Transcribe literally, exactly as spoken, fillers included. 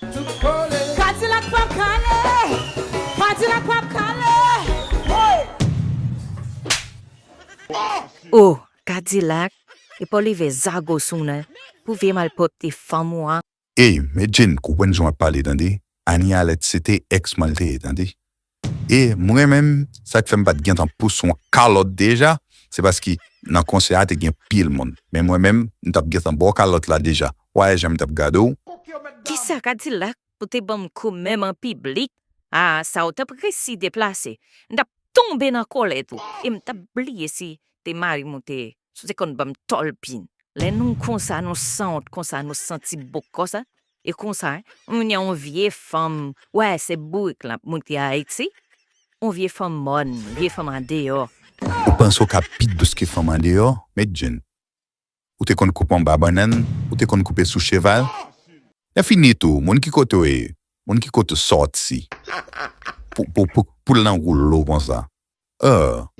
Kadilak p ap kale! Kadilak p ap kale! Oh, Kadilak, epa w leve zago sou mwen pou vye malpwòpte fanm ou a. Ey, Medjine, konprann jan w ap pale, tande. Anie Alerte se te ex mwen l te ye, tande. E mwen menm, sa k fè m pa t gentan pous yon kalòt deja, se paske nan konsè a te gen pil moun. Men mwen menm, m t ap gentan ba w kalòt la deja. W a wè jan m t ap gade w. Kisa Kadilak pou te ban m kou menm an piblik? A, sa w t ap resi deplase. M t ap tonbe nan kòlèt ou. E m t ap bliye si te mari m ou te ye. Si w te konn ban m tòlpin. Lè nou konsa, nou sanwont konsa, nou santi bouk konsa. E konsa, kounye a yon vye fanm, w a wè se bourik la ap moute Ayiti. Yon vye fanm mòn, vye fanm andeyò. Ou panse w ka pi dous ke fanm andeyò? Medjine. Ou te konn koupe anba bannann, ou te konn koupe sou cheval. Lè fini tou, moun ki kote w ye, moun ki kote w sòti. Pou, pou, pou, pou l nan woulo konsa. Oh.